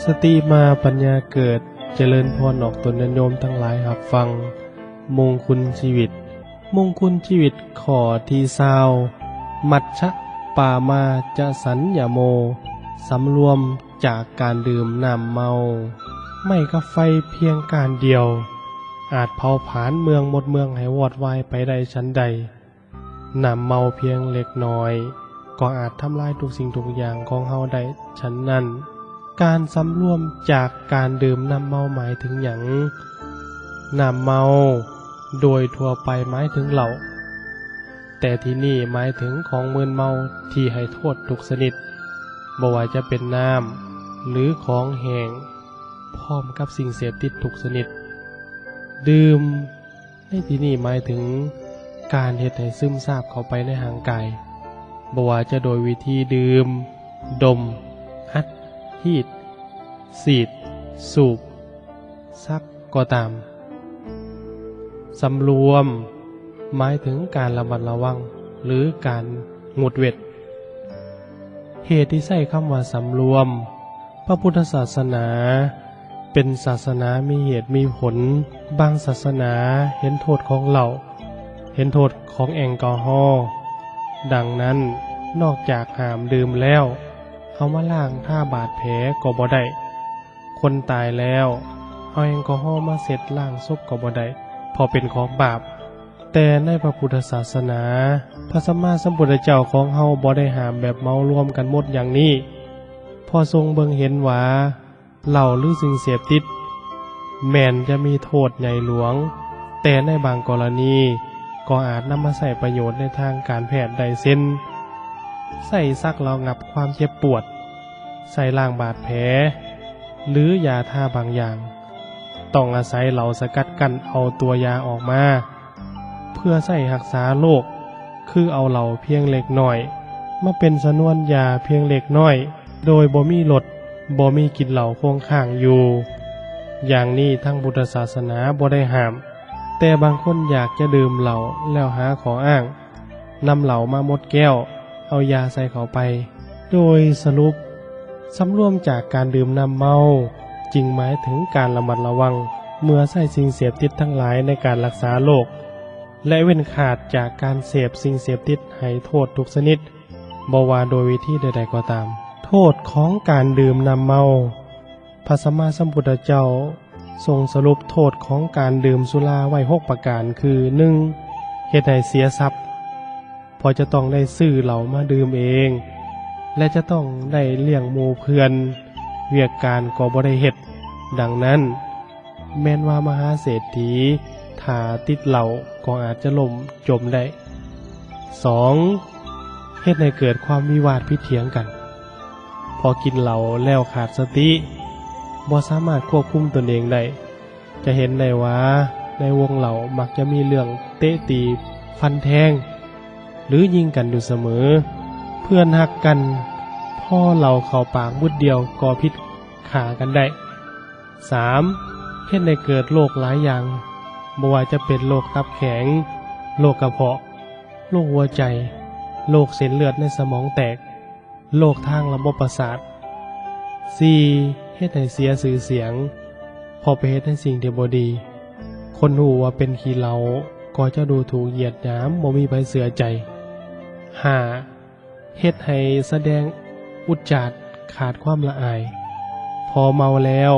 ສະຕິມາປັນຍາເກີດ, ຈະເລີນພອນອອກຕົນຍາດໂຍມທັງຫຼາຍຮັບຟັງ ມົງຄຸນຊີວິດ. ມົງຄຸນຊີວິດຂໍ້ທີຊາວ ມັດຊະປາມາຈະສັນຍະໂມ, ສຳລວມຈາກການດື່ມນ້ຳເມົາ. ໄມ້ກັບໄຟພຽງກ້ານດຽວ ອາດເຜົາຜານເມືອງໝົດເມືອງໃຫ້ວອດວາຍໄປໄດ້ສັນໃດ, ນ້ຳເມົາພຽງເລັກນ້ອຍ ກໍອາດທຳລາຍທຸກສິ່ງທຸກຢ່າງຂອງເຮົາໄດ້. ສະນັ້ນ, ການສຳລວມຈາກການດື່ມນ້ຳເມົາໝາຍເຖິງຫຍັງ? ນ້ຳເມົາໂດຍທົ່ວໄປໝາຍເຖິງເຫຼົ້າ, ແຕ່ທີ່ນີ້ໝາຍເຖິງຂອງມຶນເມົາທີ່ໃຫ້ໂທດທຸກຊະນິດ, ບໍ່ວ່າຈະເປັນນ້ຳ ຫຼື ຂອງແຫ້ງ, ພ້ອມກັບສິ່ງເສບຕິດທຸກຊະນິດ. ດື່ມ ໃນທີ່ນີ້ໝາຍເຖິງການເຮັດໃຫ້ຊຶມຊາບເຂົ້າໄປໃນຮ່າງກາຍ, ບໍ່ວ່າຈະໂດຍວິທີດື່ມ, ດົມ, ອັດ, ຮີດ, ສີດ, ສູບ, ສັກກໍຕາມ. ສຳລວມ ໝາຍເຖິງການລະມັດລະວັງ ຫຼື ການງົດເວັ້ນ. ເຫດທີ່ໃຊ້ຄຳວ່າສຳລວມ, ພະພຸດທະສາສະໜາເປັນສາສະໜາມີເຫດມີຜົນ. ບາງສາສະໜາເຫັນໂທດຂອງເຫຼົ້າ, ເຫັນໂທດຂອງແອລກໍຮໍ. ດັ່ງນັ້ນ, ນອກຈາກຫ້າມດື່ມແລ້ວ, ເອົາມາລ້າງທາບາດແຜກໍບໍ່ໄດ້. ຄົນຕາຍແລ້ວ ເອົາແອລກໍຮໍມາເຊັດລ້າງສົບກໍບໍ່ໄດ້, ເພາະເປັນຂອງບາບ. ແຕ່ໃນພະພຸດທະສາສະໜາ, ພະສຳມາສຳພຸດທະເຈົ້າຂອງເຮົາບໍ່ໄດ້ຫ້າມແບບເໝົາລວມກັນໝົດຢ່າງນີ້, ເພາະຊົງເບິ່ງເຫັນວ່າເຫຼົ້າ ຫຼື ສິ່ງເສບຕິດ ແມ່ນຈະມີໂທດໃຫຍ່ຫຼວງ, ແຕ່ໃນບາງກໍລະນີກໍອາດນຳມາໃຊ້ປະໂຫຍດໃນທາງການແພດໄດ້ ເຊັ່ນ ໃຊ້ສັກລະງັບຄວາມເຈັບປວດ, ໃຊ້ລ້າງບາດແຜ ຫຼື ຢາທາບາງຢ່າງ. ຕ້ອງອາໄສເຫຼົ້າສະກັດກັ້ນເອົາຕົວຢາອອກມາ ເພື່ອໃຊ້ຮັກສາໂລກ, ຄືເອົາເຫຼົ້າພຽງເລັກນ້ອຍມາເປັນສະນວນຢາພຽງເລັກນ້ອຍ ໂດຍບໍ່ມີລົດ, ບໍ່ມີກິ່ນເຫຼົ້າຄົງຄ້າງຢູ່. ຢ່າງນີ້ທາງພຸດທະສາສະໜາບໍ່ໄດ້ຫ້າມ, ແຕ່ບາງຄົນຢາກຈະດື່ມເຫຼົ້າແລ້ວຫາຂໍ້ອ້າງ ນຳເຫຼົ້າມາໝົດແກ້ວ, ເອົາຢາໃສ່ເຂົ້າໄປ. ໂດຍສະຫຼຸບ, ສຳລວມຈາກການດື່ມນ້ຳເມົາ ຈຶ່ງໝາຍເຖິງການລະມັດລະວັງເມື່ອໃຊ້ສິ່ງເສບຕິດທັງຫຼາຍໃນການລັກສາໂລກ ແລະ ເວັ້ນຂາດຈາກການເສບສິ່ງເສບຕິດໃຫ້ໂທດທຸກຊະນິດ, ບໍ່ວ່າໂດຍວິທີໃດໆກໍຕາມ. ໂທດຂອງການດື່ມນ້ຳເມົາ. ພະສຳມາສຳພຸດທະເຈົ້າຊົງສະຫຼຸບໂທດຂອງການດື່ມສຸລາໄວ້ຫົກປະການ ຄື ໜຶ່ງ ເຮັດໃຫ້ເສຍຊັບ ເພາະຈະຕ້ອງໄດ້ຊື້ເຫຼົ້າມາດື່ມເອງ ແລະ ຈະຕ້ອງໄດ້ລ້ຽງໝູ່ເພື່ອນ, ວຽກການກໍບໍ່ໄດ້ເຮັດ. ດັ່ງນັ້ນ, ແມ່ນວ່າມະຫາເສດຖີຖ້າຕິດເຫຼົ້າກໍອາດຈະລົ້ມຈົມໄດ້. ສອງ ເຮັດໃຫ້ເກີດຄວາມວິວາດຜິດຖຽງກັນ ເພາະກິນເຫຼົ້າແລ້ວຂາດສະຕິ, ບໍ່ສາມາດຄວບຄຸມຕົນເອງໄດ້. ຈະເຫັນໄດ້ວ່າໃນວົງເຫຼົ້າມັກຈະມີເລື່ອງເຕະຕີ, ຟັນແທງ ຫຼື ຍິງກັນຢູ່ສະເໝີ. ເພື່ອນຮັກກັນ ພໍເຫຼົ້າເຂົ້າປາກບຶດດຽວກໍຜິດຂ້າກັນໄດ້. ສາມ ເຮັດໃຫ້ເກີດໂລກຫຼາຍຢ່າງ, ບໍ່ວ່າຈະເປັນໂລກຕັບແຂງ, ໂລກກະເພາະ, ໂລກຫົວໃຈ, ໂລກເສັ້ນເລືອດໃນສະໝອງແຕກ, ໂລກທາງລະບົບປະສາດ. ສີ່ ເຮັດໃຫ້ເສຍຊື່ສຽງ ເພາະໄປເຮັດໃນສິ່ງທີ່ບໍ່ດີ. ຄົນຮູ້ວ່າເປັນຂີ້ເຫຼົ້າກໍຈະດູຖູກຢຽດຫຍາມ, ບໍ່ມີໃຜເຊື່ອໃຈ. ຫ້າ ເຮັດໃຫ້ສະແດງອຸດຈາດຂາດຄວາມລະອາຍ. ພໍເມົາແລ້ວ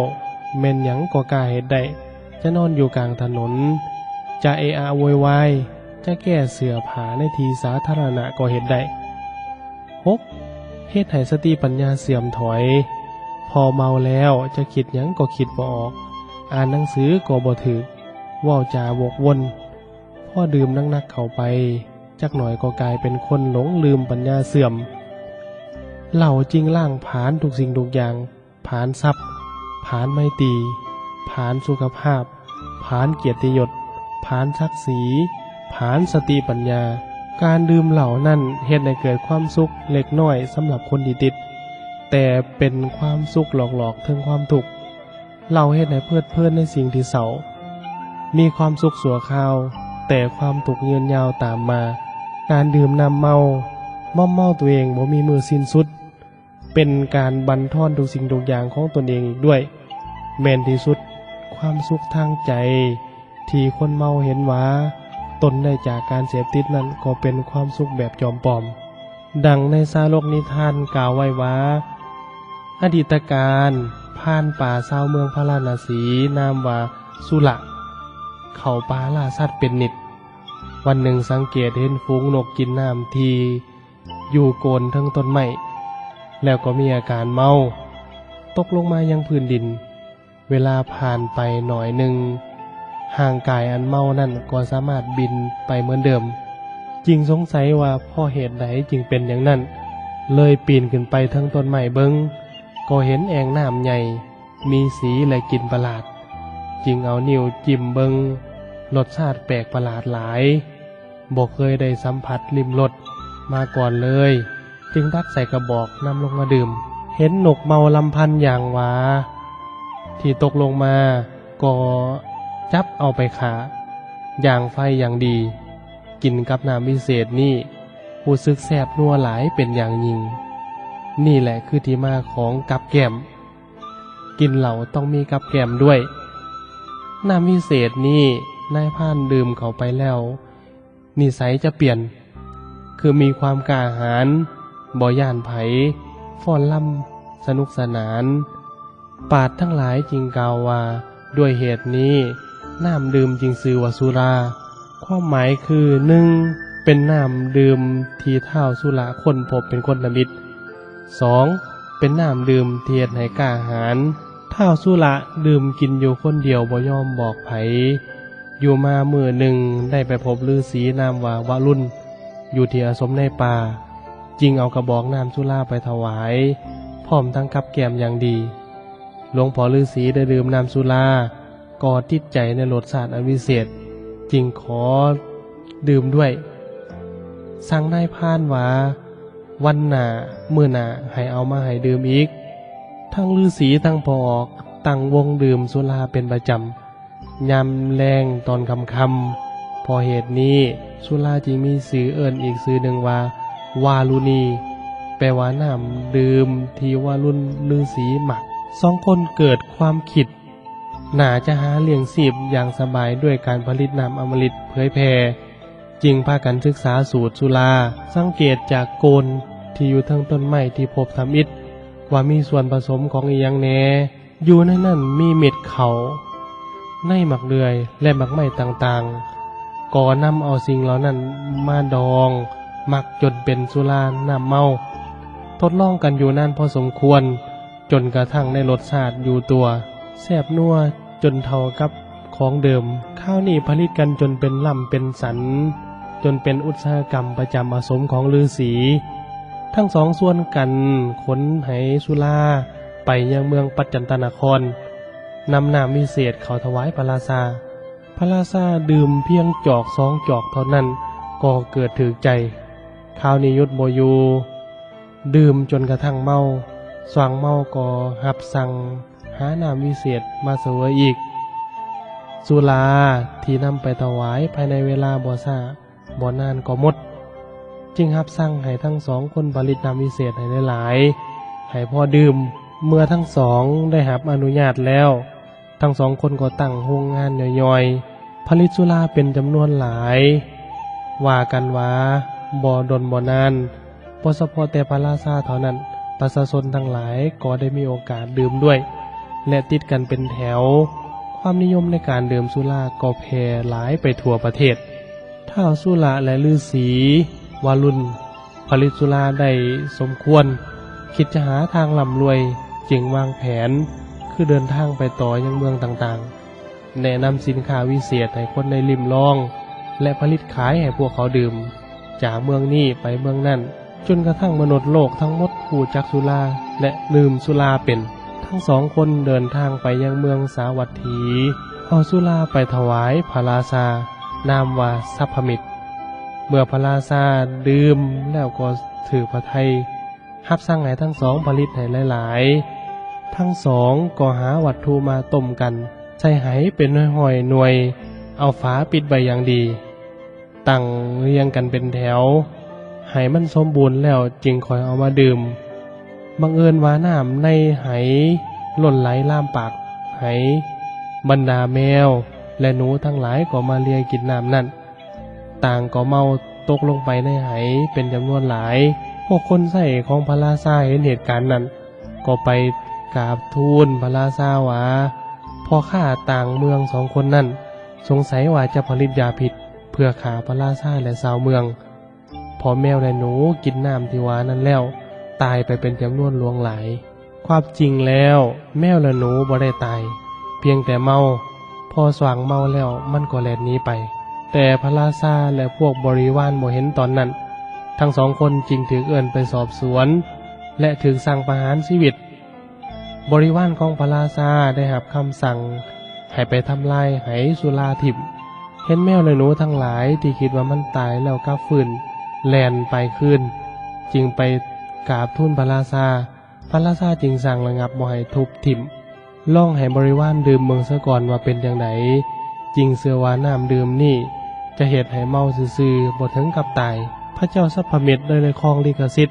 ແມ່ນຫຍັງກໍກ້າເຮັດໄດ້, ຈະນອນຢູ່ກາງຖະໜົນ, ຈະເອອະໂວຍວາຍ, ຈະແກ້ເສື້ອຜ້າໃນທີ່ສາທາລະນະກໍເຮັດໄດ້. ຫົກ ເຮັດໃຫ້ສະຕິປັນຍາເສື່ອມຖອຍ. ພໍເມົາແລ້ວຈະຄິດຫຍັງກໍຄິດບໍ່ອອກ, ອ່ານໜັງສືກໍບໍ່ຖືກ, ເວົ້າຈາວົກວົນ. ພໍດື່ມໜັກໆເຂົ້າໄປ, ຈັກໜ້ອຍກໍກາຍເປັນຄົນຫຼົງລືມ, ປັນຍາເສື່ອມ. ເຫຼົ້າຈຶ່ງລ້າງຜານທຸກສິ່ງທຸກຢ່າງ, ຜານຊັບ, ຜານໄມຕີ, ຜານສຸຂະພາບ, ຜານກຽດຕິຍົດ, ຜານສັກສີ, ຜານສະຕິປັນຍາ. ການດື່ມເຫຼົ້ານັ້ນເຮັດໃຫ້ເກີດຄວາມສຸກເລັກນ້ອຍສຳລັບຄົນທີ່ຕິດ, ແຕ່ເປັນຄວາມສຸກຫຼອກໆເທິງຄວາມທຸກ. ເຫຼົ້າເຮັດໃຫ້ເພີດເພີນໃນສິ່ງທີ່ເສົ້າ, ມີຄວາມສຸກຊົ່ວຄາວ, ແຕ່ຄວາມທຸກຍືນຍາວຕາມມາ. ການດື່ມນ້ຳເມົາ, ມອມເມົາຕົວເອງບໍ່ມີມື້ສິ້ນສຸດ. ເປັນການບັນທອນທຸກສິ່ງທຸກຢ່າງຂອງຕົນເອງອີກດ້ວຍ. ແມ່ນທີ່ສຸດ, ຄວາມສຸກທາງໃຈທີ່ຄົນເມົາເຫັນວ່າຕົນໄດ້ຈາກການເສບຕິດນັ້ນ ກໍເປັນຄວາມສຸກແບບຈອມປອມ. ດັ່ງໃນຊາດົກນິທານກ່າວໄວ້ວ່າ, ອະດີດຕະການ, ພານປ່າຊາວເມືອງພາລານະສີ ນາມວ່າສຸລະ ເຂົ້າປ່າລ່າສັດເປັນນິດ. ວັນໜຶ່ງສັງເກດເຫັນຝູງນົກກິນນ້ຳທີ່ຢູ່ໂກນເທິງຕົ້ນໄມ້ ແລ້ວກໍມີອາການເມົາ, ຕົກລົງມາຍັງພື້ນດິນ. ເວລາຜ່ານໄປໜ້ອຍໜຶ່ງ, ຮ່າງກາຍອັນເມົານັ້ນກໍສາມາດບິນໄປເໝືອນເດີມ. ຈຶ່ງສົງໄສວ່າເພາະເຫດໃດຈຶ່ງເປັນຢ່າງນັ້ນ, ເລີຍປີນຂຶ້ນໄປເທິງຕົ້ນໄມ້ເບິ່ງ, ກໍເຫັນແອ່ງນ້ຳໃຫຍ່ ມີສີ ແລະ ກິ່ນປະຫຼາດ, ຈຶ່ງເອົານິ້ວຈິ້ມເບິ່ງ, ລົດຊາດແປກປະຫຼາດຫຼາຍ, ບໍ່ເຄີຍໄດ້ສຳຜັດລິ້ມລົດມາກ່ອນເລີຍ, ຈຶ່ງຕັກໃສ່ກະບອກນຳລົງມາດື່ມ. ເຫັນນົກເມົາລຳພັນຢ່າງຫວາທີ່ຕົກລົງມາ ກໍຈັບເອົາໄປຂ້າ ຢ່າງໄຟຢ່າງດີ, ກິນກັບນ້ຳວິເສດນີ້ ຮູ້ສຶກແຊບນົວຫຼາຍເປັນຢ່າງຍິ່ງ. ນີ້ແຫຼະຄືທີ່ມາຂອງກັບແກ້ມ. ກິນເຫຼົ້າຕ້ອງມີກັບແກ້ມດ້ວຍ. ນ້ຳວິເສດນີ້ນາຍພານດື່ມເຂົ້າໄປແລ້ວ ນິໄສຈະປ່ຽນ, ຄືມີຄວາມກ້າຫານ, ບໍ່ຢ້ານໃຜ, ຟ້ອນລຳສະໜຸກສະໜານ. ປາດທັງຫຼາຍຈຶ່ງກ່າວວ່າ, ດ້ວຍເຫດນີ້ ນ້ຳດື່ມຈຶ່ງຊື່ວ່າສຸລາ. ຄວາມໝາຍຄື ໜຶ່ງ ເປັນນ້ຳດື່ມທີ່ທ້າວສຸລະຄົ້ນພົບເປັນຄົນທຳອິດ, ສອງ ເປັນນ້ຳດື່ມທີ່ເຮັດໃຫ້ກ້າຫານ. ທ້າວສຸລະດື່ມກິນຢູ່ຄົນດຽວບໍ່ຍອມບອກໃຜ. ຢູ່ມາມື້ໜຶ່ງໄດ້ໄປພົບລືສີນາມວ່າວະລຸນ ຢູ່ທີ່ອາສົມໃນປ່າ, ຈຶ່ງເອົາກະບອກນ້ຳສຸລາໄປຖວາຍ ພ້ອມທັງກັບແກ້ມຢ່າງດີ. ຫຼວງພໍ່ລືສີໄດ້ດື່ມນ້ຳສຸລາ ກໍຕິດໃຈໃນລົດຊາດອັນວິເສດ, ຈຶ່ງຂໍດື່ມດ້ວຍ, ສັ່ງນາຍພານວ່າ ວັນໜ້າ, ມື້ໜ້າໃຫ້ເອົາມາໃຫ້ດື່ມອີກ. ທັງລືສີທັງພໍ່ອອກຕັ້ງວົງດື່ມສຸລາເປັນປະຈຳ ຍາມແລງຕອນຄ່ຳໆ. ເພາະເຫດນີ້ ສຸລາຈຶ່ງມີຊື່ເອີ້ນອີກຊື່ໜຶ່ງວ່າ ວາລຸນີ, ແປວ່ານ້ຳດື່ມທີ່ວາລຸນລືສີມັກ. ສອງຄົນເກີດຄວາມຄິດ ໜ້າຈະຫາລ້ຽງຊີບຢ່າງສະບາຍດ້ວຍການຜະລິດນ້ຳອຳມະລິດເຜີຍແຜ່, ຈຶ່ງພາກັນສຶກສາສູດສຸລາ, ສັງເກດຈາກໂກນທີ່ຢູ່ເທິງຕົ້ນໄມ້ທີ່ພົບທຳອິດ ວ່າມີສ່ວນປະສົມຂອງອີ່ຫຍັງແດ່. ຢູ່ໃນນັ້ນມີເມັດເຂົ້າໃນໝາກເດືອຍ ແລະ ໝາກໄມ້ຕ່າງໆ, ກໍນຳເອົາສິ່ງເຫຼົ່ານັ້ນມາດອງໝັກຈົນເປັນສຸລານ້ຳເມົາ. ທົດລອງກັນຢູ່ນານພໍສົມຄວນ, ຈົນກະທັ່ງໄດ້ລົດຊາດຢູ່ຕົວ ແຊບນົວຈົນເທົ່າກັບຂອງເດີມ. ຄາວນີ້ຜະລິດກັນຈົນເປັນລ່ຳເປັນສັນ, ຈົນເປັນອຸດສາຫະກຳປະຈຳອາສົມຂອງລືສີ. ທັງສອງຊວນກັນຂົນໄຫສຸລາໄປຍັງເມືອງປັດຈັນຕະນະຄອນ, ນຳນ້ຳວິເສດເຂົ້າຖວາຍພະລາຊາ. ພະລາຊາດື່ມພຽງຈອກສອງຈອກເທົ່ານັ້ນ ກໍເກີດຖືກໃຈ. ຄາວນີ້ຢຸດບໍ່ຢູ່, ດື່ມຈົນກະທັ່ງເມົາ. ຊ່ວງເມົາກໍຮັບສັ່ງຫານ້ຳວິເສດມາສະເຫວີຍອີກ. ສຸລາທີ່ນຳໄປຖວາຍພາຍໃນເວລາບໍ່ຊ້າບໍ່ນານກໍໝົດ, ຈຶ່ງຮັບສັ່ງໃຫ້ທັງສອງຄົນຜະລິດນ້ຳວິເສດໃຫ້ຫຼາຍໆ ໃຫ້ພໍດື່ມ. ເມື່ອທັງສອງໄດ້ຮັບອະນຸຍາດແລ້ວ, ທັງສອງຄົນກໍຕັ້ງໂຮງງານຍ່ອຍໆ ຜະລິດສຸລາເປັນຈຳນວນຫຼາຍ. ວ່າກັນວ່າບໍ່ດົນບໍ່ນານ, ບໍ່ສະເພາະແຕ່ພະລາຊາເທົ່ານັ້ນ, ປະຊາຊົນທັງຫຼາຍກໍໄດ້ມີໂອກາດດື່ມດ້ວຍ ແລະ ຕິດກັນເປັນແຖວ. ຄວາມນິຍົມໃນການດື່ມສຸລາກໍແຜ່ຫຼາຍໄປທົ່ວປະເທດ. ທ້າວສຸລະ ແລະ ລືສີວາລຸນ ຜະລິດສຸລາໄດ້ສົມຄວນ, ຄິດຈະຫາທາງລ່ຳລວຍ, ຈຶ່ງວາງແຜນ ຄືເດີນທາງໄປຕໍ່ຍັງເມືອງຕ່າງໆ, ແນະນຳສິນຄ້າວິເສດໃຫ້ຄົນໄດ້ລິມລອງ ແລະ ຜະລິດຂາຍໃຫ້ພວກເຂົາດື່ມ, ຈາກເມືອງນີ້ໄປເມືອງນັ້ນ, ຈົນກະທັ່ງມະນຸດໂລກທັງໝົດຮູ້ຈັກສຸລາ ແລະ ດື່ມສຸລາເປັນ. ທັງສອງຄົນເດີນທາງໄປຍັງເມືອງສາວັດຖີ, ເອົາສຸລາໄປຖວາຍພະລາຊາ, ນາມວ່າສັບພະມິດ. ເມື່ອພະລາຊາດື່ມແລ້ວກໍຖືກພະໄທ, ຮັບສັ່ງໃຫ້ທັງສອງຜະລິດໃຫ້ຫຼາຍໆ. ທັງສອງກໍຫາວັດຖຸມາຕົ້ມກັນ, ໃສ່ໄຫເປັນຮ້ອຍໆໜ່ວຍ, ເອົາຝາປິດໄວ້ຢ່າງດີ, ຕັ້ງລຽງກັນເປັນແຖວ, ໃຫ້ມັນສົມບູນແລ້ວຈຶ່ງຄ່ອຍເອົາມາດື່ມ. ບັງເອີນວ່ານ້ຳໃນໄຫຫຼົ່ນໄຫຼລາມປາກໄຫ, ບັນດາແມວ ແລະ ໜູທັງຫຼາຍກໍມາເລຍກິນນ້ຳນັ້ນ, ຕ່າງກໍເມົາຕົກລົງໄປໃນໄຫເປັນຈຳນວນຫຼາຍ. ພວກຄົນໃຊ້ຂອງພະລາຊາເຫັນເຫດການນັ້ນ ກໍໄປກາບທູນພະລາຊາວ່າ, ພໍ່ຄ້າຕ່າງເມືອງສອງຄົນນັ້ນ ສົງໄສວ່າຈະຜະລິດຢາພິດເພື່ອຂ້າພະລາຊາ ແລະ ຊາວເມືອງ. ເພາະແມວ ແລະ ໜູກິນນ້ຳທີ່ວ່ານັ້ນແລ້ວ ຕາຍໄປເປັນຈຳນວນຫຼວງຫຼາຍ. ຄວາມຈິງແລ້ວ ແມວ ແລະ ໜູບໍ່ໄດ້ຕາຍ, ພຽງແຕ່ເມົາ, ພໍຊ່າງເມົາແລ້ວມັນກໍແລ່ນໜີໄປ. ແຕ່ພະລາຊາ ແລະ ພວກບໍລິວານບໍ່ເຫັນຕອນນັ້ນ, ທັງສອງຄົນຈຶ່ງຖືກເອີ້ນໄປສອບສວນ ແລະ ຖືກສັ່ງປະຫານຊີວິດ. ບໍລິວານຂອງພະລາຊາໄດ້ຮັບຄຳສັ່ງໃຫ້ໄປທຳລາຍໄຫສຸລາຖິ້ມ. ເຫັນແມວ ແລະ ໜູທັງຫຼາຍທີ່ຄິດວ່າມັນຕາຍແລ້ວກັບຟື້ນແລ່ນໄປຄືນ, ຈຶ່ງໄປກາບທູນພະລາຊາ. ພະລາຊາຈຶ່ງສັ່ງລະງັບບໍ່ໃຫ້ທຸບຖິ້ມ, ລອງໃຫ້ບໍລິວານດື່ມເບິ່ງສາກ່ອນວ່າເປັນຈັ່ງໃດ, ຈຶ່ງເຊື່ອວ່ານ້ຳດື່ມນີ້ຈະເຮັດໃຫ້ເມົາຊື່ໆ ບໍ່ເຖິງກັບຕາຍ. ພະເຈົ້າສັບພະມິດໄດ້ຄອງລິຂະສິດ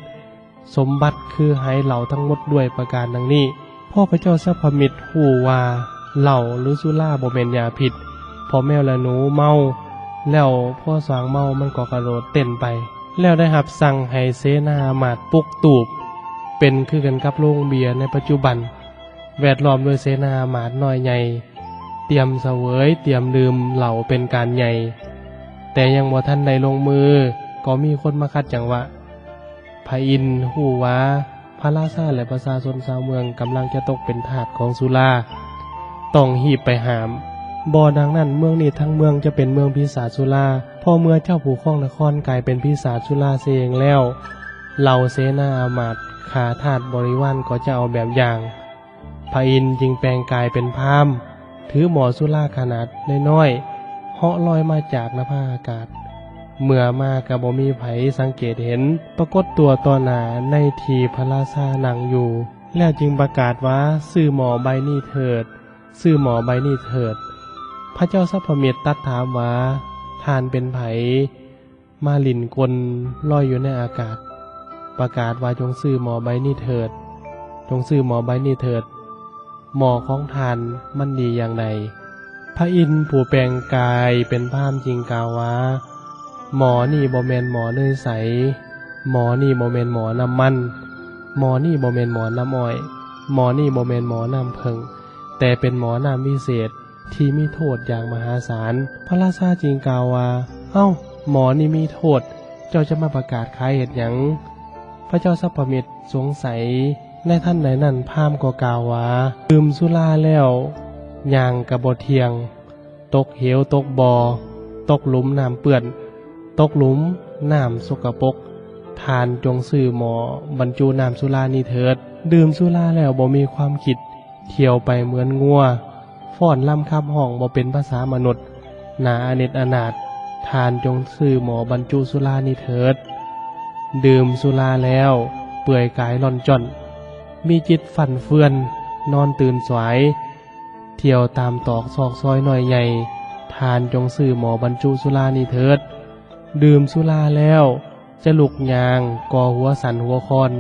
ສົມບັດຄືໄຫເຫຼົ້າທັງໝົດດ້ວຍປະການດັ່ງນີ້. ພໍພະເຈົ້າສັບພະມິດຮູ້ວ່າເຫຼົ້າ ຫຼື ສຸລາບໍ່ແມ່ນຢາພິດ, ພໍແມວ ແລະ ໜູເມົາແລ້ວ, ພໍຊ່າງເມົາມັນກໍກະໂດດເຕັ້ນໄປ, ແລ້ວໄດ້ຮັບສັ່ງໃຫ້ເສນາອາມາດປຸກຕູບເປັນຄືກັນກັບໂລງເບຍໃນປັດຈຸບັນ, ແວດລ້ອມດ້ວຍເສນາອາມາດນ້ອຍໃຫຍ່, ຕຽມສະເຫວີຍ, ຕຽມດື່ມເຫຼົ້າເປັນການໃຫຍ່. ແຕ່ຍັງບໍ່ທັນໄດ້ລົງມື, ກໍມີຄົນມາຂັດຈັງຫວະ. ພະອິນຮູ້ວ່າພະລາຊາ ແລະ ປະຊາຊົນຊາວເມືອງກຳລັງຈະຕົກເປັນທາດຂອງສຸລາ, ຕ້ອງຮີບໄປຫ້າມ. ບໍ່ດັ່ງນັ້ນ ເມືອງນີ້ທັງເມືອງຈະເປັນເມືອງປີສາດສຸລາ. ພໍເມື່ອເຈົ້າຜູ້ຄອງນະຄອນກາຍເປັນປີສາດສຸລາເສຍເອງແລ້ວ, ເຫຼົ່າເສນາອາມາດຂ້າທາດບໍລິວານກໍຈະເອົາແບບຢ່າງ. ພະອິນຈຶ່ງແປງກາຍເປັນພາມ, ຖືໝໍ້ສຸລາຂະໜາດນ້ອຍໆ ເຫາະລອຍມາຈາກນະພາອາກາດ. ເມື່ອມາກໍບໍ່ມີໃຜສັງເກດເຫັນ, ປາກົດຕົວຕໍ່ໜ້າໃນທີ່ພະລາຊານັ່ງຢູ່, ແລ້ວຈຶ່ງປະກາດວ່າ, ຊື້ໝໍ້ໃບນີ້ເຖີດ, ຊື້ໝໍ້ໃບນີ້ເຖີດ. ພະເຈົ້າສັບພະມິດຕັດຖາມວ່າ, ທ່ານເປັນໃຜ? ມາຫຼິ້ນກົນລອຍຢູ່ໃນອາກາດ, ປະກາດວ່າ ຈົ່ງຊື້ໝໍ້ໃບນີ້ເຖີດ, ຈົ່ງຊື້ໝໍ້ໃບນີ້ເຖີດ, ໝໍ້ຂອງທ່ານມັນດີຢ່າງໃດ? ພະອິນຜູ້ແປງກາຍເປັນພາມຈຶ່ງກ່າວວ່າ, ໝໍ້ນີ້ບໍ່ແມ່ນໝໍ້ເນີຍໃສ, ໝໍ້ນີ້ບໍ່ແມ່ນໝໍ້ນ້ຳມັນ, ໝໍ້ນີ້ບໍ່ແມ່ນໝໍ້ນ້ຳອ້ອຍ, ໝໍ້ນີ້ບໍ່ແມ່ນໝໍ້ນ້ຳເຜິ້ງ, ແຕ່ເປັນໝໍ້ນ້ຳວິເສດ ທີ່ມີໂທດຢ່າງມະຫາສານ. ພະລາຊາຈຶ່ງກ່າວວ່າ, ເອົ້າ, ໝໍ້ນີ້ມີໂທດ, ເຈົ້າຈະມາປະກາດຂາຍເຮັດຫຍັງ? ພະເຈົ້າສັບພະມິດສົງໄສ. ໃນທັນໃດນັ້ນພາມກໍກ່າວວ່າ, ດື່ມສຸລາແລ້ວຍ່າງກະບໍ່ທ່ຽງ, ຕົກເຫວຕົກບໍ່, ຕົກຫຼຸມນ້ຳເປື້ອນ, ຕົກຫຼຸມນ້ຳສົກກະປົກ, ທ່ານຈົ່ງຊື້ໝໍ້ບັນຈຸນ້ຳສຸລານີ້ເຖີດ. ດື່ມສຸລາແລ້ວບໍ່ມີຄວາມຄິດ, ທ່ຽວໄປເໝືອນງົວ, ຟ້ອນລຳຂັບຮ້ອງບໍ່ເປັນພາສາມະນຸດ, ໜ້າອະເນັດອະໜາດ, ທ່ານຈົ່ງຊື້ໝໍ້ບັນຈຸສຸລານີ້ເຖີດ. ດື່ມສຸລາແລ້ວເປື່ອຍກາຍລ່ອນຈ້ອນ, ມີຈິດຟັ່ນເຟືອນ, ນອນຕື່ນສວາຍ, ທ່ຽວຕາມຕອກຊອກຊອຍນ້ອຍໃຫຍ່, ທ່ານຈົ່ງຊື້ໝໍ້ບັນຈຸສຸລານີ້ເຖີດ. ດື່ມສຸລາແລ້ວ ຈະລຸກຍ່າງ ກໍຫົວສັ່ນຫົວຄອນ,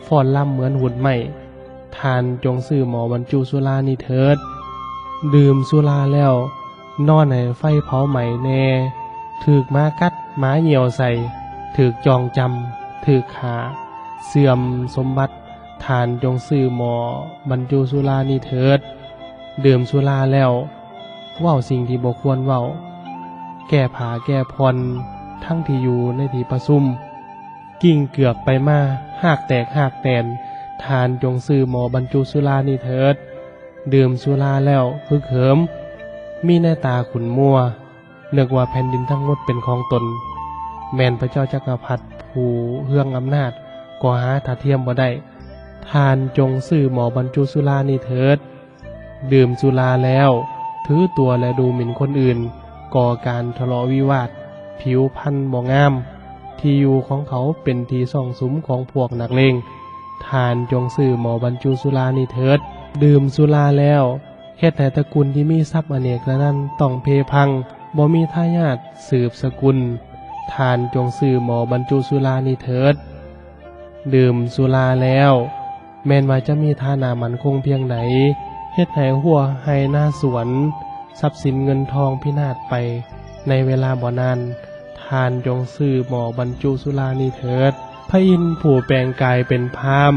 ຟ້ອນລຳເໝືອນຫຸ່ນໄມ້, ທ່ານຈົ່ງຊື້ໝໍ້ບັນຈຸສຸລານີ້ເຖີດ. ດື່ມສຸລາແລ້ວ ນອນໃຫ້ໄຟເຜົາໄໝ້ແດ່, ຖືກໝາກັດ, ໝາຍ່ຽວໃສ່, ຖືກຈອງຈຳ, ຖືກຂ້າ, ເສື່ອມສົມບັດ, ທ່ານຈົ່ງຊື້ໝໍ້ບັນຈຸສຸລານີ້ເຖີດ. ດື່ມສຸລາແລ້ວ ເວົ້າສິ່ງທີ່ບໍ່ຄວນເວົ້າ, ແກ້ຜ້າແກ້ຜ່ອນທັງທີ່ຢູ່ໃນທີ່ປະຊຸມ, ກິ້ງເກືອກໄປມາ, ຮາກແຕກຮາກແຕນ, ທ່ານຈົ່ງຊື້ໝໍ້ບັນຈຸສຸລານີ້ເຖີດ. ດື່ມສຸລາແລ້ວຮຶກເຫີມ, ມີໃນຕາຂຸ້ນມົວ, ນຶກວ່າແຜ່ນດິນທັງໝົດເປັນຂອງຕົນ, ແມ່ນພະເຈົ້າຈັກກະພັດຜູ້ເຮືອງອຳນາດກໍຫາທັດທຽມບໍ່ໄດ້. ທ່ານຈົ່ງຊື້ໝໍ້ບັນຈຸສຸລານີ້ເຖີດ. ດື່ມສຸລາແລ້ວ ຖືຕົວ ແລະ ດູໝິ່ນຄົນອື່ນ, ກໍ່ການທະເລາະວິວາດ, ຜິວພັນບໍ່ງາມ, ທີ່ຢູ່ຂອງເຂົາເປັນທີ່ຊອງສຸມຂອງພວກນັກເລງ. ທ່ານຈົ່ງຊື້ໝໍ້ບັນຈຸສຸລານີ້ເຖີດ. ດື່ມສຸລາແລ້ວ ເຮັດໃຫ້ຕະກຸນທີ່ມີຊັບອະເນກລະນັນຕ້ອງເພພັງ, ບໍ່ມີທາຍາດສືບສະກຸນ. ທ່ານຈົ່ງຊື້ໝໍ້ບັນຈຸສຸລານີ້ເຖີດ. ດື່ມສຸລາແລ້ວ ແມ່ນວ່າຈະມີຖານະໝັ້ນຄົງພຽງໃດ, ເຮັດໃຫ້ຮົ້ວໄຮ່ນາສວນ, ຊັບສິນເງິນທອງພິນາດໄປໃນເວລາບໍ່ນານ, ທ່ານຈົ່ງຊື້ໝໍ້ບັນຈຸສຸລານີ້ເຖີດ. ພະອິນຜູ້ແປງກາຍເປັນພາມ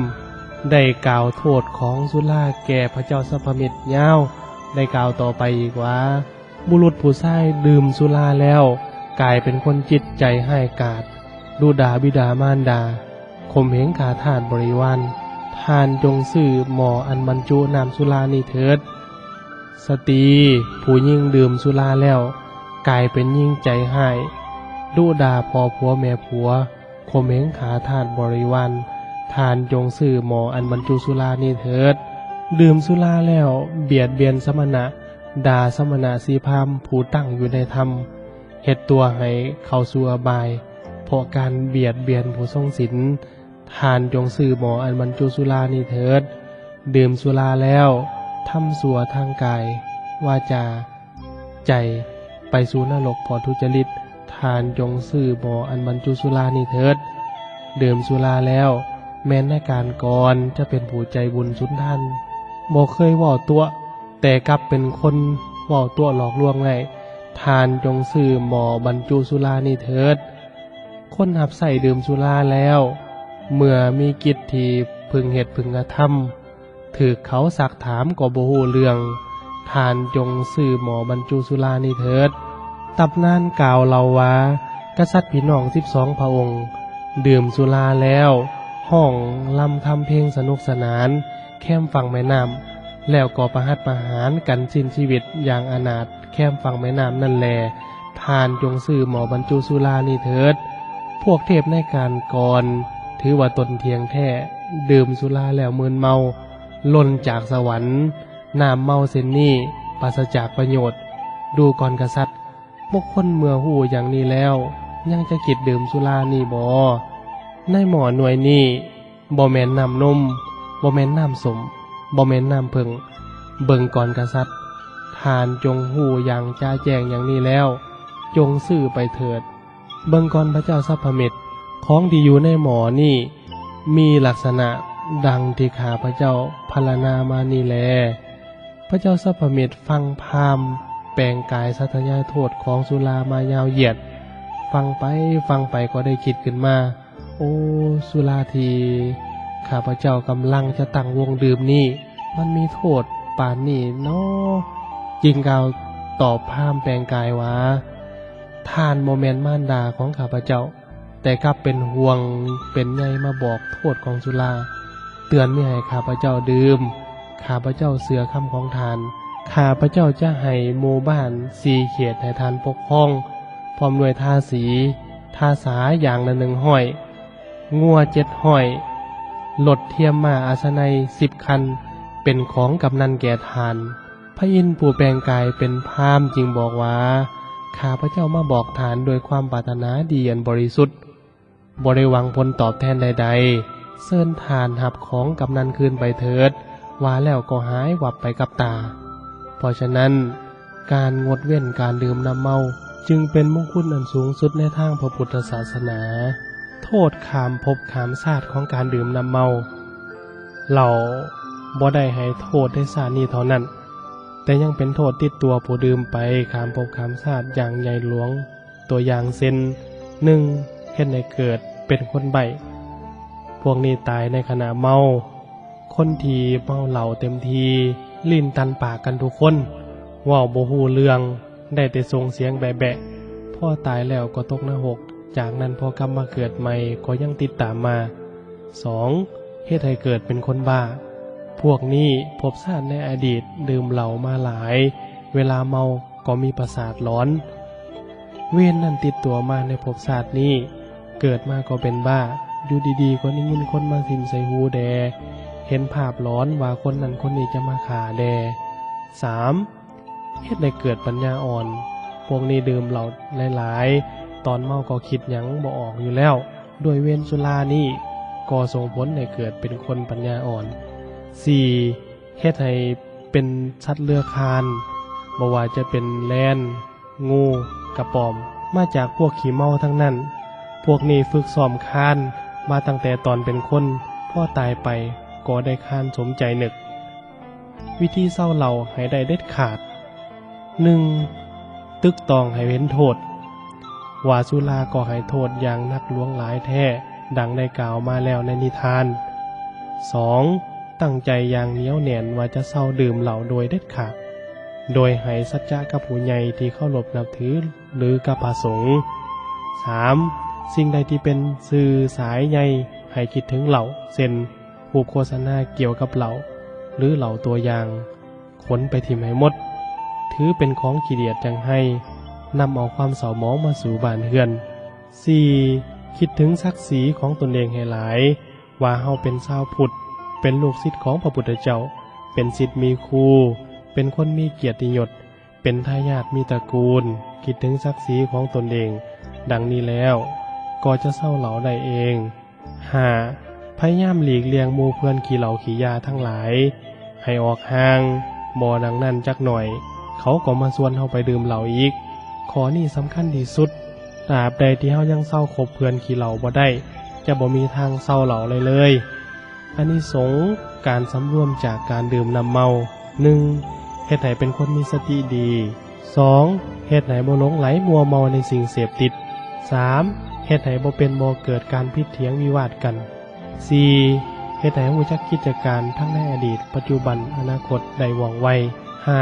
ໄດ້ກ່າວໂທດຂອງສຸລາແກ່ພະເຈົ້າສັບພະມິດຍາວ, ໄດ້ກ່າວຕໍ່ໄປອີກວ່າ, ບຸລຸດຜູ້ຊາຍດື່ມສຸລາແລ້ວ ກາຍເປັນຄົນຈິດໃຈຮ້າຍກາດ, ດຸດ່າບິດາມານດາ, ຂົ່ມເຫງຂ້າທາດບໍລິວານ. ທ່ານຈົ່ງຊື້ໝໍ້ອັນບັນຈຸນ້ຳສຸລານີ້ເຖີດ. ສະຕີຜູ້ຍິງດື່ມສຸລາແລ້ວ ກາຍເປັນຍິງໃຈຮ້າຍ, ດຸດ່າພໍ່ຜົວແມ່ຜົວ, ຂົ່ມເຫງຂ້າທາດບໍລິວານ. ທ່ານຈົ່ງຊື້ໝໍ້ອັນບັນຈຸສຸລານີ້ເຖີດ. ດື່ມສຸລາແລ້ວ ບຽດບຽນສະມະນະ, ດ່າສະມະນະຊີພາມຜູ້ຕັ້ງຢູ່ໃນທຳ, ເຮັດຕົວໃຫ້ເຂົ້າສູ່ອະບາຍ ເພາະການບຽດບຽນຜູ້ຊົງສິນ. ທ່ານຈົ່ງຊື້ໝໍ້ອັນບັນຈຸສຸລານີ້ເຖີດ. ດື່ມສຸລາແລ້ວ ທຳຊົ່ວທາງກາຍ, ວາຈາ, ໃຈ ໄປສູ່ນະລົກເພາະທຸຈະລິດ. ທ່ານຈົ່ງຊື້ໝໍ້ອັນບັນຈຸສຸລານີ້ເຖີດ. ດື່ມສຸລາແລ້ວ ແມ່ນນາຍການກອນຈະເປັນຜູ້ໃຈບຸນສຸນທານ, ບໍ່ເຄີຍເວົ້າຕົວະ, ແຕ່ກັບເປັນຄົນເວົ້າຕົວະຫຼອກລວງໄດ້. ທ່ານຈົ່ງຊື້ໝໍ້ບັນຈຸສຸລານີ້ເຖີດ. ຄົນຮັບໃຊ້ດື່ມສຸລາແລ້ວ ເມື່ອມີກິດທີ່ເພິ່ງເຮັດເພິ່ງກະທຳ, ຖືກເຂົາຊັກຖາມກໍບໍ່ຮູ້ເລື່ອງ. ທ່ານຈົ່ງຊື້ໝໍ້ບັນຈຸສຸລານີ້ເຖີດ. ຕຳນານກ່າວເລົ່າວ່າ, ກະສັດພີ່ນ້ອງສິບສອງພະອົງ ດື່ມສຸລາແລ້ວ ຮ້ອງລຳທຳເພງສະໜຸກສະໜານ ແຄມຝັ່ງແມ່ນ້ຳ, ແລ້ວກໍປະຫັດປະຫານກັນສິ້ນຊີວິດຢ່າງອະນາດ ແຄມຝັ່ງແມ່ນ້ຳນັ້ນແລ. ທ່ານຈົ່ງຊື້ໝໍ້ບັນຈຸສຸລານີ້ເຖີດ. ພວກເທບໃນການກ່ອນ ຖືວ່າຕົນທ່ຽງແທ້, ດື່ມສຸລາແລ້ວມຶນເມົາ, ຫຼົ່ນຈາກສະຫວັນ. ນ້ຳເມົາເຊັ່ນນີ້ ປາສະຈາກປະໂຫຍດ. ດູກ່ອນກະສັດ, ບຸກຄົນເມື່ອຮູ້ຢ່າງນີ້ແລ້ວ ຍັງຈະຄິດດື່ມສຸລານີ້ບໍ? ໃນໝໍ້ໜ່ວຍນີ້ ບໍ່ແມ່ນນ້ຳນົມ, ບໍ່ແມ່ນນ້ຳສົ້ມ, ບໍ່ແມ່ນນ້ຳເຜິ້ງ. ເບິ່ງກ່ອນກະສັດ, ທ່ານຈົ່ງຮູ້ຢ່າງຈະແຈ້ງຢ່າງນີ້ແລ້ວ, ຈົ່ງຊື້ໄປເຖີດ. ເບິ່ງກ່ອນພະເຈົ້າສັບພະມິດ, ຂອງທີ່ຢູ່ໃນໝໍ້ນີ້ ມີລັກສະນະດັ່ງທີ່ຂ້າພະເຈົ້າພັນລະນາມານີ້ແລ. ພະເຈົ້າສັບພະມິດຟັງພາມແປງກາຍສາທະຍາຍໂທດຂອງສຸລາມາຍາວຢຽດ. ຟັງໄປ, ຟັງໄປກໍໄດ້ຄິດຂຶ້ນມາ, ໂອ, ສຸລາທີ່ຂ້າພະເຈົ້າກຳລັງຈະຕັ້ງວົງດື່ມນີ້ ມັນມີໂທດປານນີ້ເນາະ. ຈຶ່ງກ່າວຕອບພາມແປງກາຍວ່າ, ທ່ານບໍ່ແມ່ນມານດາຂອງຂ້າພະເຈົ້າ, ແຕ່ກັບເປັນຫ່ວງເປັນໃຍມາບອກໂທດຂອງສຸລາ, ເຕືອນມິໃຫ້ຂ້າພະເຈົ້າດື່ມ. ຂ້າພະເຈົ້າເຊື່ອຄຳຂອງທ່ານ. ຂ້າພະເຈົ້າຈະໃຫ້ໝູ່ບ້ານສີ່ເຂດໃຫ້ທ່ານປົກຄອງ, ພ້ອມດ້ວຍທາສີ, ທາສາຢ່າງລະໜຶ່ງຮ້ອຍ, ງົວເຈັດຮ້ອຍ, ລົດທຽມມ້າອາສະໄນສິບຄັນ ເປັນຂອງກຳນັນແກ່ທ່ານ. ພະອິນຜູ້ແປງກາຍເປັນພາມຈຶ່ງບອກວ່າ, ຂ້າພະເຈົ້າມາບອກທ່ານດ້ວຍຄວາມປາດຖະໜາດີອັນບໍລິສຸດ, ບໍ່ໄດ້ຫວັງຜົນຕອບແທນໃດໆ. ເຊີນທ່ານຮັບຂອງກຳນັນຄືນໄປເຖີດ, ວ່າແລ້ວກໍຫາຍວັບໄປກັບຕາ. ເພາະສະນັ້ນ, ການງົດເວັ້ນການດື່ມນ້ຳເມົາ ຈຶ່ງເປັນມຸງຄຸນອັນສູງສຸດໃນທາງພະພຸດທະສາສະໜາ. ໂທດຂ້າມພົບຂ້າມຊາດຂອງການດື່ມນ້ຳເມົາ. ເຫຼົ້າບໍ່ໄດ້ໃຫ້ໂທດໃນຊາດນີ້ເທົ່ານັ້ນ, ແຕ່ຍັງເປັນໂທດຕິດຕົວຜູ້ດື່ມໄປຂ້າມພົບຂ້າມຊາດຢ່າງໃຫຍ່ຫຼວງ. ຕົວຢ່າງເຊັ່ນ, ໜຶ່ງ ເຮັດໃຫ້ເກີດເປັນຄົນໃບ້. ພວກນີ້ຕາຍໃນຂະນະເມົາ. ຄົນທີ່ເມົາເຫຼົ້າເຕັມທີ່, ລີ້ນຕັນປາກກັນທຸກຄົນ, ເວົ້າບໍ່ຮູ້ເລື່ອງ, ໄດ້ແຕ່ສົ່ງສຽງແບະໆ. ພໍຕາຍແລ້ວກໍຕົກນະຮົກ, ຈາກນັ້ນພໍກັບມາເກີດໃໝ່ກໍຍັງຕິດຕາມມາ. ສອງ ເຮັດໃຫ້ເກີດເປັນຄົນບ້າ. ພວກນີ້ພົບຊາດໃນອະດີດດື່ມເຫຼົ້າມາຫຼາຍ, ເວລາເມົາກໍມີປະສາດຫຼອນ. ເວນນັ້ນຕິດຕົວມາໃນພົບຊາດນີ້, ເກີດມາກໍເປັນບ້າ, ຢູ່ດີໆກໍໄດ້ຍິນຄົນມາຖິ້ມໃສ່ຫູແດ່, ເຫັນພາບຫຼອນວ່າຄົນນັ້ນຄົນນີ້ຈະມາຂ້າແດ່. ສາມ ເຮັດໃຫ້ເກີດປັນຍາອ່ອນ. ພວກນີ້ດື່ມເຫຼົ້າຫຼາຍໆ, ຕອນເມົາກໍຄິດຫຍັງບໍ່ອອກຢູ່ແລ້ວ. ດ້ວຍເວນສຸລານີ້ກໍສົ່ງຜົນໃຫ້ເກີດເປັນຄົນປັນຍາອ່ອນ. ສີ່ ເຮັດໃຫ້ເປັນສັດເລືອຍຄານ, ບໍ່ວ່າຈະເປັນແລນ, ງູ, ກະປອມ, ມາຈາກພວກຂີ້ເມົາທັງນັ້ນ. ພວກນີ້ຝຶກຊ້ອມຄານມາຕັ້ງແຕ່ຕອນເປັນຄົນ, ພໍຕາຍໄປ ກໍໄດ້ຄານສົມໃຈນຶກ. ວິທີເຊົາເຫຼົ້າໃຫ້ໄດ້ເດັດຂາດ. ໜຶ່ງ, ຕຶກຕອງໃຫ້ເຫັນໂທດ. ວ່າສຸລາກໍໃຫ້ໂທດຢ່າງໜັກຫຼວງຫຼາຍແທ້, ດັ່ງໄດ້ກ່າວມາແລ້ວໃນນິທານ. ສອງ, ຕັ້ງໃຈຢ່າງໜຽວແໜ້ນວ່າຈະເຊົາດື່ມເຫຼົ້າໂດຍເດັດຂາດ, ໂດຍໃຫ້ສັດຈະກັບຜູ້ໃຫຍ່ທີ່ເຄົາລົບນັບຖື ຫຼື ກັບພະສົງ. ສາມ, ສິ່ງໃດທີ່ເປັນສື່ສາຍໃຍໃຫ້ຄິດເຖິງເຫຼົ້າ, ເຊັ່ນ ຮູບໂຄສະນາກ່ຽວກັບເຫຼົ້າ ຫຼື ເຫຼົ້າຕົວຢ່າງ, ຂົນໄປຖິ້ມໃຫ້ໝົດ, ຖືເປັນຂອງຂີ້ດຽດຈັ່ງໄຮ, ນຳເອົາຄວາມເສົ້າໝອງມາສູ່ບ້ານເຮືອນ. ສີ່, ຄິດເຖິງສັກສີຂອງຕົນເອງໃຫ້ຫຼາຍ, ວ່າເຮົາເປັນຊາວພຸດ, ເປັນລູກສິດຂອງພະພຸດທະເຈົ້າ, ເປັນສິດມີຄູ, ເປັນຄົນມີກຽດຕິຍົດ, ເປັນທາຍາດມີຕະກູນ, ຄິດເຖິງສັກສີຂອງຕົນເອງ. ດັ່ງນີ້ແລ້ວ, ກໍຈະເຊົາເຫຼົ້າໄດ້ເອງ. ຫ້າ, ພະຍາຍາມຫຼີກລ່ຽງໝູ່ເພື່ອນຂີ້ເຫຼົ້າຂີ້ຢາທັງຫຼາຍ, ໃຫ້ອອກຫ່າງ, ບໍ່ດັ່ງນັ້ນຈັກໜ້ອຍ, ເຂົາກໍມາຊວນເຮົາໄປດື່ມເຫຼົ້າອີກ. ຂໍ້ນີ້ສຳຄັນທີ່ສຸດ. ຕາບໃດທີ່ເຮົາຍັງເຊົາຄົບເພື່ອນຂີ້ເຫຼົ້າບໍ່ໄດ້, ຈະບໍ່ມີທາງເຊົາເຫຼົ້າໄດ້ເລີຍ. ອານິສົງການສຳລວມຈາກການດື່ມນ້ຳເມົາ. ໜຶ່ງ, ເຮັດໃຫ້ເປັນຄົນມີສະຕິດີ. ສອງ, ເຮັດໃຫ້ບໍ່ຫຼົງໄຫຼມົວເມົາໃນສິ່ງເສບຕິດ. ສາມ, ເຮັດໃຫ້ບໍ່ເປັນບໍ່ເກີດການຜິດຖຽງວິວາດກັນ. ສີ່, ເຮັດໃຫ້ຮູ້ຈັກກິດຈະການທັງໃນອະດີດ, ປັດຈຸບັນ, ອະນາຄົດໄດ້ວ່ອງໄວ. ຫ້າ,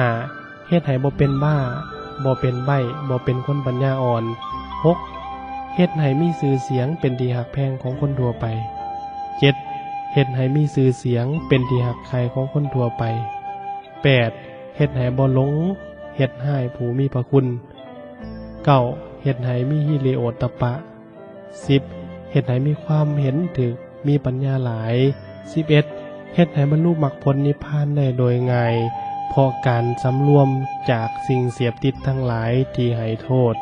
ເຮັດໃຫ້ບໍ່ເປັນບ້າ, ບໍ່ເປັນໃບ້, ບໍ່ເປັນຄົນປັນຍາອ່ອນ. ຫົກ, ເຮັດໃຫ້ມີຊື່ສຽງເປັນທີ່ຮັກແພງຂອງຄົນທົ່ວໄປ. ເຈັດ, ເຮັດໃຫ້ມີຊື່ສຽງເປັນທີ່ຮັກໃຄ່ຂອງຄົນທົ່ວໄປ. ແປດ, ເຮັດໃຫ້ບໍ່ຫຼົງເຮັດຮ້າຍຜູ້ມີພະຄຸນ. ເກົ້າ, ເຮັດໃຫ້ມີຫິລິໂອດຕັບປະ. ສິບ, ເຮັດໃຫ້ມີຄວາມເຫັນຖືກ, ມີປັນຍາຫຼາຍ. ສິບເອັດ, ເຮັດໃຫ້ບັນລຸມັກຜົນນິບພານໄດ້ໂດຍງ່າຍ, ເພາະການສຳລວມຈາກສິ່ງເສບຕິດທັງຫຼາຍທີ່ໃຫ້ໂທດ.